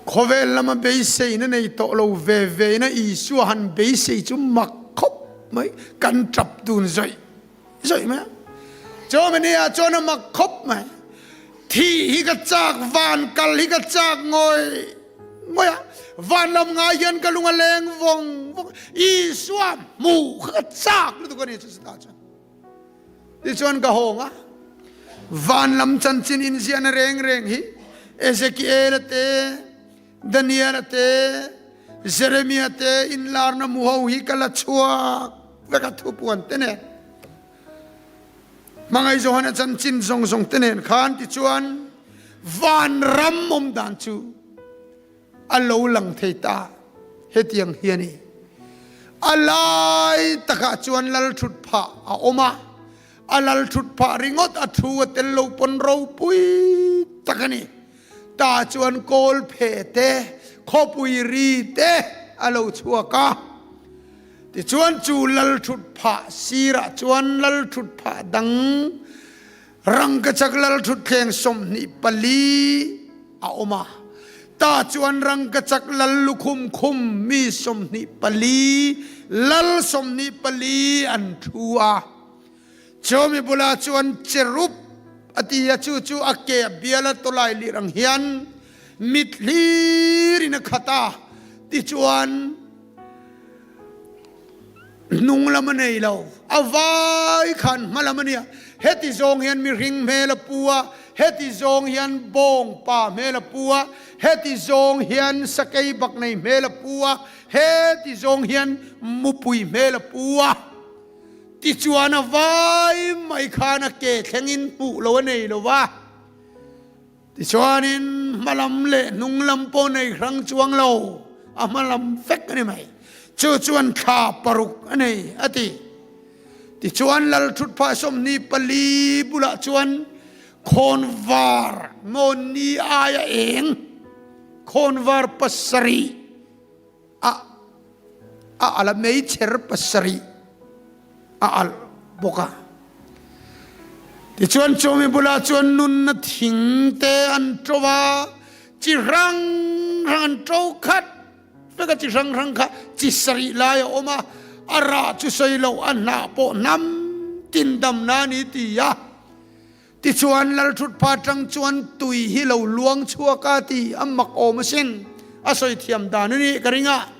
Khawvel lama beiseina nei tawh lo ve veina Isua han beisei chu mak khawp mai, kan tap dun zawih zawih mai a. Chawmi ni ah chuan a mak khawp mai. Thih hi ka chak, van kal hi ka chak ngawih ngawih a. Van lam ngai hian ka lung a leng vawng vawng. Isua hmuh kha ka chak lutuk a ni chu chutah chuan. Tichuan ka hawng a, van lam chanchin inziahna reng reng hi Ezekiel-a te, Daniel-a te, Jeremia te inlarna mu ho hi ka la chhuak vek a thupuan te nen. Hmangaih Johana chanchin zawng zawng te nen khan tichuan vanram awm dan chu a lo lang thei ta. Hetiang hi a ni. A lai takah chuan lal thut phah a awm a, a lal thut phah ringawt a thu a tel lo pawn ropui tak a ni. Ta chuan kawl phe te, khawpui ri te a lo chhuak a. Tichuan chu lal thut phah sirah chuan lal thut phah dang Rangkachak lalṭhutthleng 24 a awm a, ta chuan rangkachak lal lukhum khum mi 24, lal 24 an ṭhu a. Chumi bulah chuan cherub a ti a, chu chu a ke a bial a tawlai lir ang hian mit hlirin a khat a, tichuan Hnung lam a nei lo, a vai khan hma lam a nia. Heti zawng hian mihring hmel a pu a, heti zawng hian bawng pa hmel a pu a, heti zawng hian sakei bak nei hmel a pu a, heti zawng hian mupui hmel a pu a. Tichuan a vai mai khan a ke thlengin hmuh lo a nei lo va. Tichuanin hmalam leh hnunglam pawh nei hrang chuang lo, a hmalam vek a ni mai. Chu chuan thla paruk a nei, a ti. Tichuan Lalthutphah 24 bulah chuan khawnvar maw ni aia eng, khawnvar pasarih a a alh a, meichher pasarih a alh bawk a. Tichuan chumi bulah chuan nunna thing te an ṭo a, chi hrang hrang an ṭo khat vek a, chi hrang hrang kha chi sarih lai a awm a, a rah chu sawi loh a hnah pawh hnam tin damna a ni ti a. Tichuan Lalthutpha atang chuan tui hi lo luang chhuak a ti a mak awm asin, a sawi thiam dan a nih ka ring a.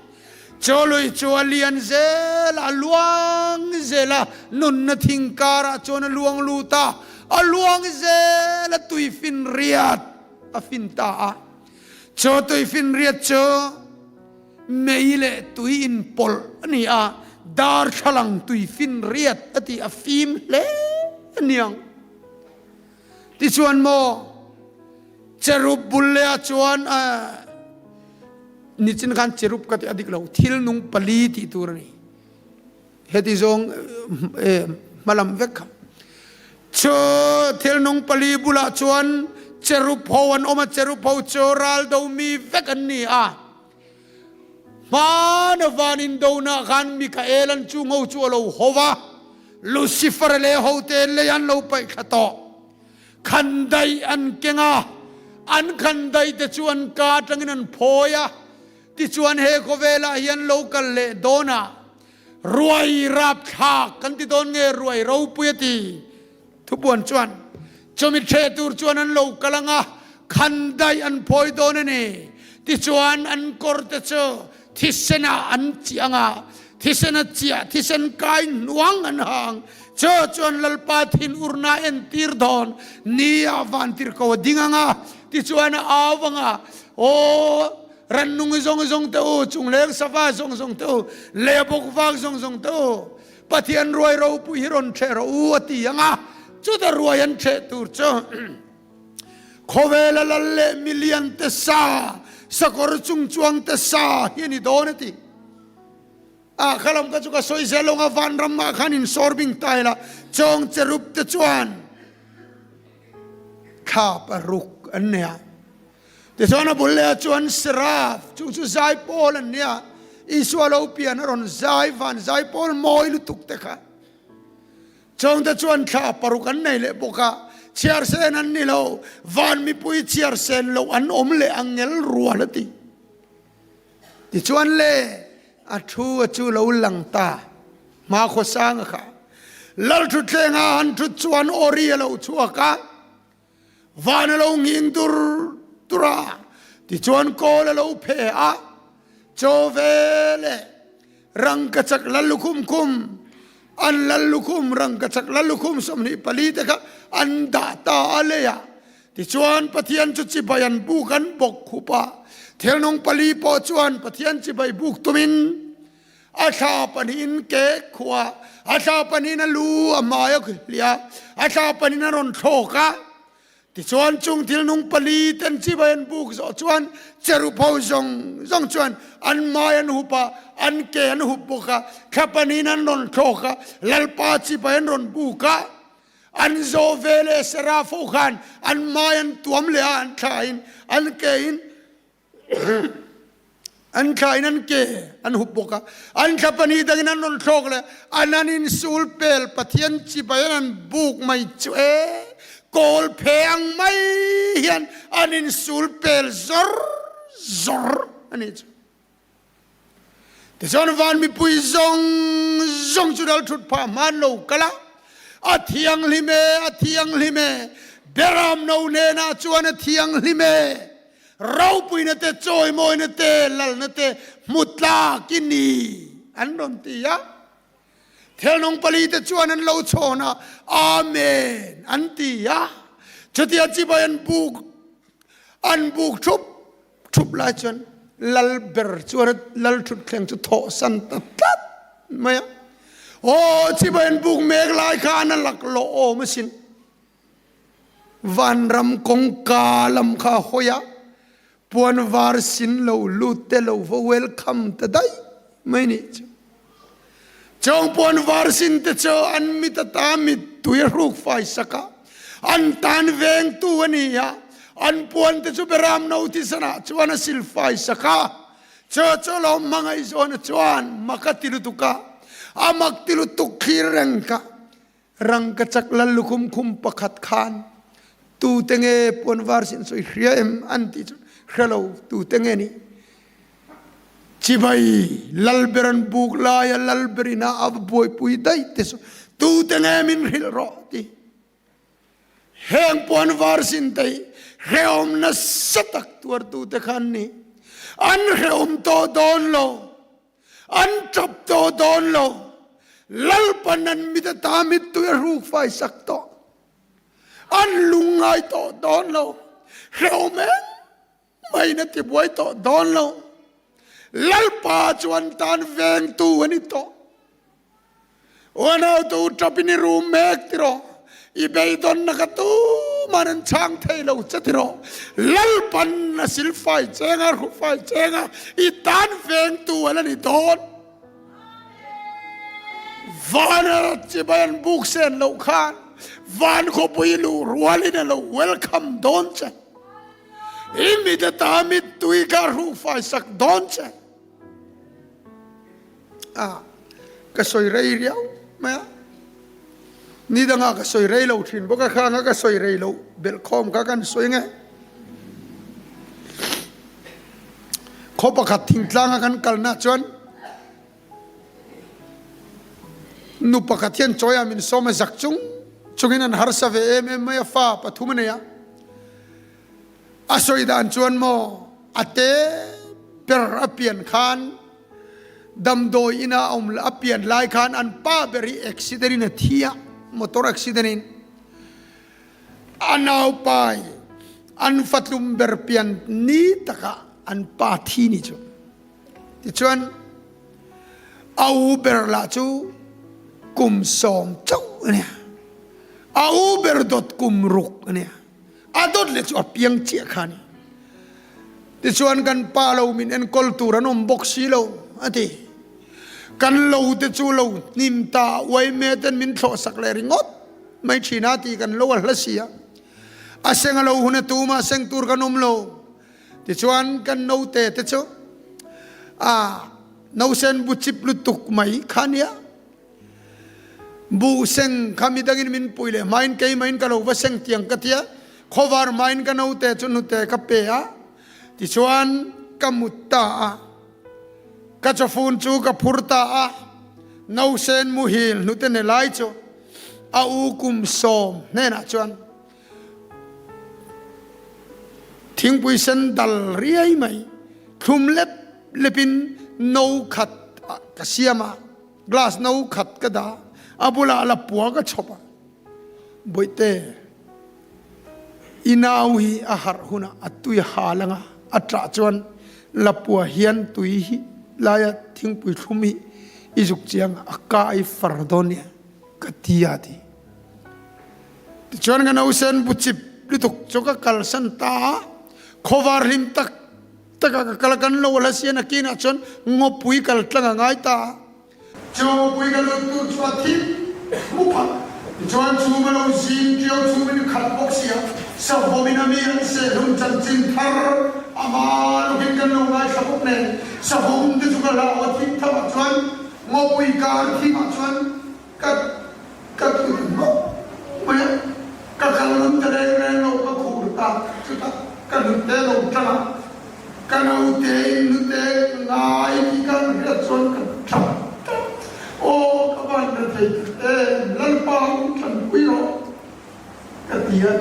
Chaw lui chu a lian zel a, a luang zel a, nunna thing karah chuan a luang lut a, a luang zel a tui finriat a fin ta a. Chaw tui finriat chu mei leh tui inpawlh a ni a, darthlalang tui finriat a ti a fim hle a niang. Tichuan maw cherub bul leh ah chuan nichin khan cherub ka ti a dik lo, thil nung pali tih tur a ni. Heti zawng hmalam vek kha. Chu thil nung pali bulah chuan cherub ho an awm a, cherub ho chu ral do mi vek an ni a. Hmana van indonah khan Mikael an chung ho chu a lo ho va, Lucifer leh hote lei an lo paih thla tawh. Khandaih an keng a, an khandaih te chu an ka atangin an phawi a, tichuan he khawvelah hian lo kal leh dawnah ruai rapthlak kan ti dawn nge ruai ropui a ti. Thupuan chuan chumi ṭheh tur chuan an lo kal ang a, khandaih an phawi dawn a ni. Tichuan an kawrte chu thisenah an chiah ang a, thisena chiah thisen kai hnuang an ha ang. Chu chuan Lalpa thinurna entir dawn ni ah vantirhko a ding ang a, tichuan a au ang a, Aw, rannung zawng zawng te u, chungleng sava zawng zawng te u, lei a bawk vak zawng zawng te u, Pathian ruai ropui hi rawn ṭheh rawh u a ti ang a, chuta ruai an ṭheh tur chu khawvela lal leh milian te sa, sakawr chungchuang te sa hi a ni dawn a ti. A khalam ka chu ka sawi zel lo nga vanram ah khan in sawr bing ta ila chawng cherub te chuan thla paruk an nei a. Tichuan a bul leh ah chuan Seraph, chung chu zaipawl an nia, Isua lo pian a rawn zai van zaipawl mawi lutuk te kha. Chawngte chuan thla paruk an nei leh bawk a, chhiar sen an ni lo, van mipui chhiar sen loh an awm leh ang ngel rual a ti. Tichuan le, a thu a chu lo lang ta, hmakhua sanga kha Lalthutthlenga han thut chuan awri a lo chhuak a, van a lo nghing dur dur a, tichuan kawl a lo phe a, chaw ve leh rangkachak lallukhum khum, an lallukhum rangkachak lallukhum 24 te kha an dah ta a lei a. Tichuan Pathian chu chibai an buk an bawk khup a, thilnung pali pawh chuan Pathian chibai buk tumin A thla pahnihin ke khua, a thla pahnihin a lu a hmai a hliah, a thla pahnihin a rawn thlawk a. Tichuan chung thil nung pali ten chibai an buk zawh chuan cherub ho zawng zawng chuan an hmai an hup a, an ke an hup bawk a, thla pahnihin an rawn thlawk a, Lalpa chibai an rawn buk a. An zawh ve leh Seraph ho khan an hmai an tuam leh a, an thlain an kein An thla in an ke an hup bawk a, an thla pahnih dangin an rawn thlawk leh an an insul pel Pathian chibai an an buk mai chu e, kawl phe ang mai hian an insul pel zawr zawr a nih chu. Tichuan van mipui zawng zawng chu ral thut phah hman lo kal a, a thianghlim e, a thianghlim e, Beram no hnenah chuan a thianghlim e, Ropuina te, chawimawina te, lalna te hmu tlak i ni, an rawn ti a. Thelnawng palite chuan an lo chhawn a, Amen, an ti a. Chutia chibai an buk an buk thup thup lai chuan lal ber chuan lal thutthleng chu thawhsan ta tlat mai a. Aw, chibai an buk mek lai khan a laklawh awm asin. Vanram kawngka lam kha a hawi a, puan var sin lo lut te lo va welcome ta daih mai nih chu. Chawng puan var sin te chu an mit ata mittui a hruk fai sak a, an tan vengtu a ni a, an puan te chu Beram no thisanah chuan a sil fai sak a, chu chu lo hmangaihzawna chuan mak a ti lutuk a, a mak ti lutuk thlir reng kha. Rangkachak lal lukhum khum pakhat khan tute nge puan var sin sawi hria em an tih chuan hre lo tute nge ni chibai lal ber an buk laia lal ber ina a va buaipui daih te saw tute nge min hrilh rawh ti heng puan var sin te hi hrehawm nasa tak tuartute khan ni an hrehawm tawh dawn lo. An ṭap tawh dawn lo. Lalpan an mit ata mittui a hruk fai sak tawh. An lung ngai tawh dawn lo. Hrehawm engmah in a tibuai tawh dawn lo. Lalpa chu an tan vengtu a ni tawh. Unautu ṭapin i rum mek tiraw? I beidawnna kha tuman an chhang thei lo che tiraw? Lalpan a silfai cheng a, hrufai cheng a, i tan vengtu a la ni dawn. Vana chibai an buk sen loh khan van khawpui luh rualin a lo welcome dawn che. I mit ata mittui kha a hrufai sak dawn che. A, ka sawi rei riau mai a, ni dangah ka sawi rei lo thin bawk a, khanga ka sawi rei loh belhkhawm kha kan sawi nge. Khaw pakhat thingtlanga kan kalna chuan nu pakhat hian chawi ah min sawm a, zak chung chungin an harsa ve em em mai a, fa pathum a nei a. A sawi dan chuan maw a te ber a pian khan damdawi ina a awm a pian lai khan an pa ber hi accident in a thi a, motor accident in. A naupai an fatlum ber pian ni takah an pa thi ni chu. Tichuan a u ber lah chu kum 10 chauh a nia. A u ber dawt kum 6 a nia. A dawt leh chu a piang chiah kha a ni. Tichuan kan pa lo min enkawl tur an awm bawk si lo, a ti. Kan lo te chu lo hnim ta a uai me ten min thlawh sak leh ringawt mai thin a ti kan lo a hla si a. A seng a lo hun a tum a, seng tur kan awm lo. Tichuan kan naute te chu a nausen bu chip lutuk mai kha nia. Buh seng kha midangin min pui leh hmain keimahin ka lo va seng tiang ka tia. Khawvar hmain ka naute chu hnute ka pe a. Tichuan ka mut ta a. Ka chawfun chu ka phur ta a. Nausen muhil hnute ne lai chu a u kum sawm hnenah chuan Thingpui sen dal riai mai thlum lep lepin no khat ka siam a, glass no khat ka dah a, a bulah lapua ka chhawp a. Bawihte, i nau hi a harh hunah a tui hal anga a ṭah chuan lapua hian tui hi laia thingpui thlum hi i zuk chiang a, a ka i far dawn nia ka ti a ti. Tichuan ka nausen bu chip lutuk chu ka kalsan ta a, khawvar hlim tak taka ka kal a, kan lo la sian a kinah chuan ngawpui kal tlang a ngai ta a. Chu ngawpui ka lut tur chu a thim mup a, tichuan chhum a lo zing ṭiau chhum in khat bawk si a, savawm in a mi an sehlum chanchin thar ama lukin kan lo ngaithla bawk nen, savawm te chu ka hlau a thim tho ah chuan ngawpui kar thim ah chuan Ka ka tlu hmawk mai a, ka kal lun ta reng reng lo, ka khur ta, chutah ka hnute lo tang a, ka naute in hnute ka ngai tih ka han hriat chuan ka tap tap, aw ka van ra thei tak em, Lalpa min tanpui rawh ka ti a,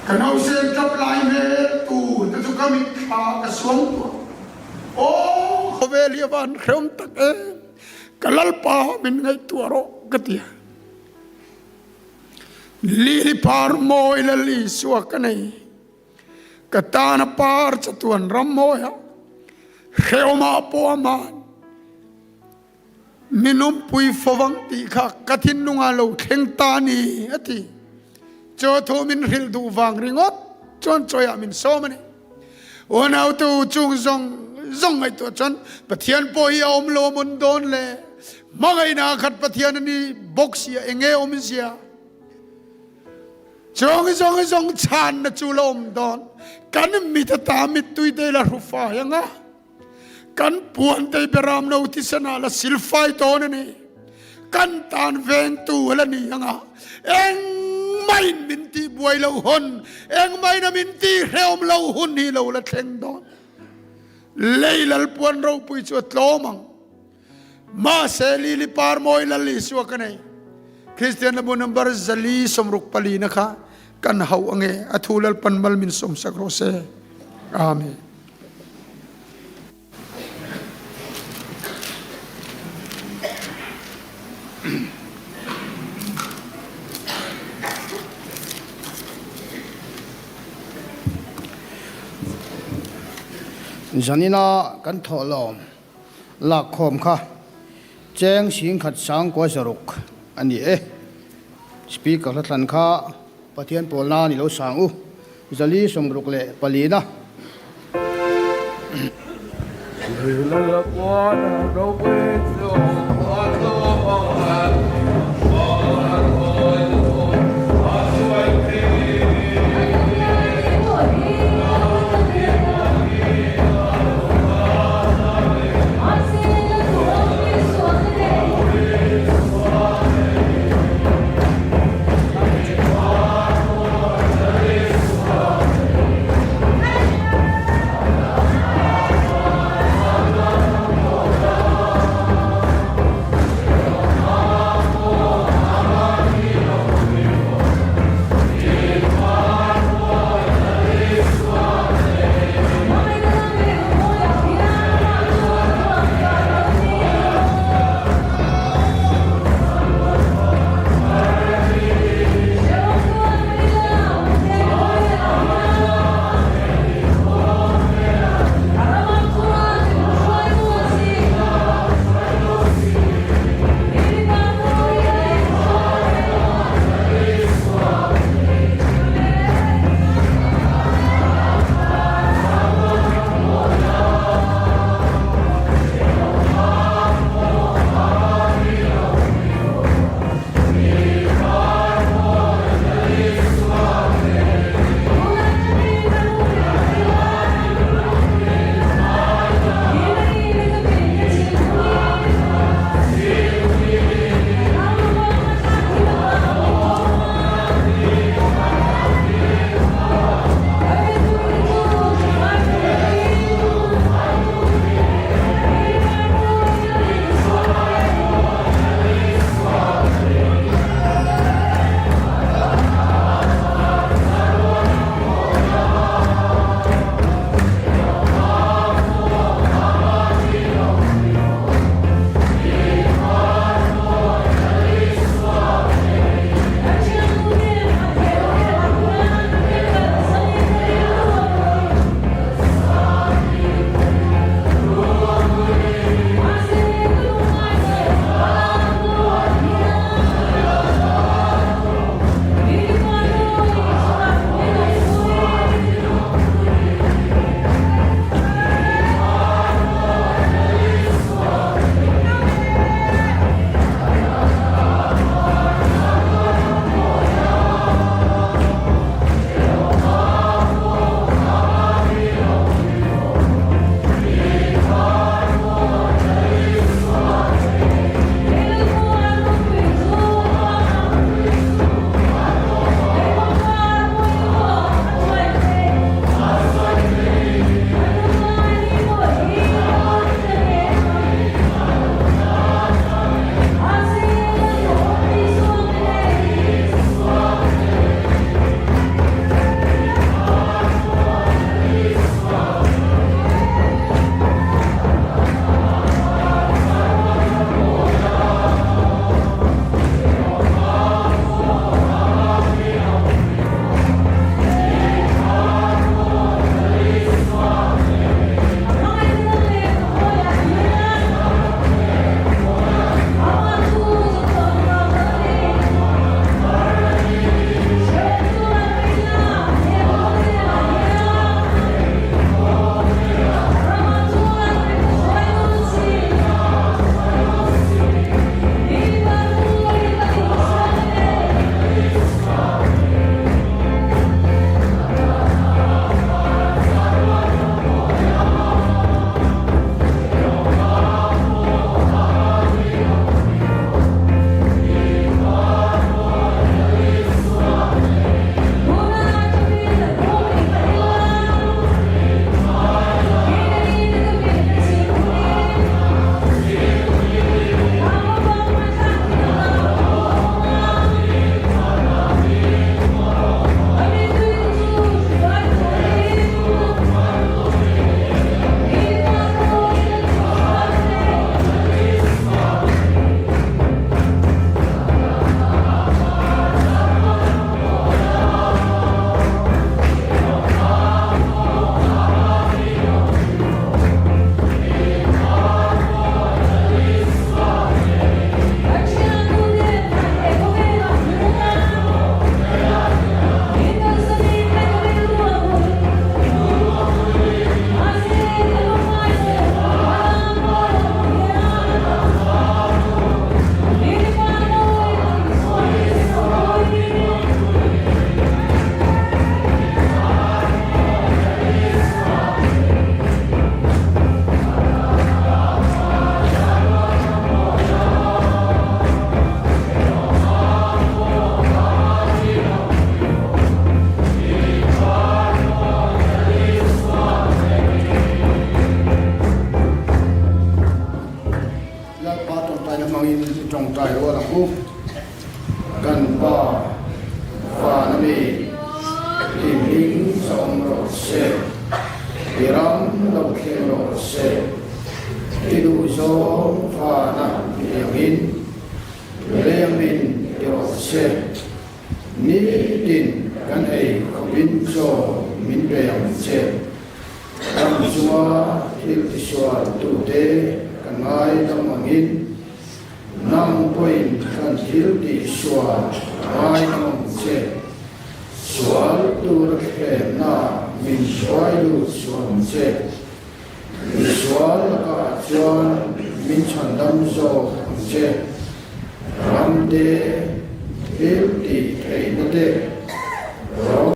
ka nausen tap lai hmel tur te chu ka mitthla ka suang tuah, aw khawvel hi a van hrehawm tak em. Ka Lalpa min ngaihtuah rawh ka ti a. Lili par mawi Lal Isua ka nei. Ka tana par chatuan ram mawi a hrehawmah pawh a man. Min awmpui fovang tih kha ka thinlungah lo thleng ta ni a ti. Chaw thu min hrilh duh vang ringawt chuan chawiah min sawm a ni. Unautu chung zawng zawng ngaihtuah chuan Pathian pawh hi a awm lo a mawn dawn le. Hmangaihna khat Pathian a ni bawk sia enge awmzia. Chung zawng zawng chhanna chu la awm dawn. Kan mit ata mittui te la hru fai anga. Kan puan te beram no thisen ah la silfai dawn a ni. Kan tan vengtu a la ni anga engmahin min tih buai lo hun, engmahin a min tih hrehawm lo hun hi lo la thleng dawn. Lei lal puan ropui chu a tlawm ang. Mahse Lili par mawi Lal Isua ka nei. Kristian Labu number 464 na kha kan hauh ange. A thu Lalpan mal min sawmsak rawh se. Amen. Zanina kan thawhlawm lakkhawm kha cheng singkhat sangkua zaruk a ni e. Speaker hla thlan kha Pathian pawlna ni lo sang u. 464. u. Kan Pa, van a mi, i hming zawm rawh se, i ram lo thleng rawh se, i duhzawng vana mi angin leiamin ti rawh se. Nitin kan ei khawpin chaw min pe ang che. Ram chunga thil tisual tute ka ngaidam angin nang pawhin kan thil tihsual ngaidam ang che. Sual tura thlemna min hruai lut suh ang che. Misual lakah chuan min chhandam zawk ang che. Ramte thil tih theihna te rawh.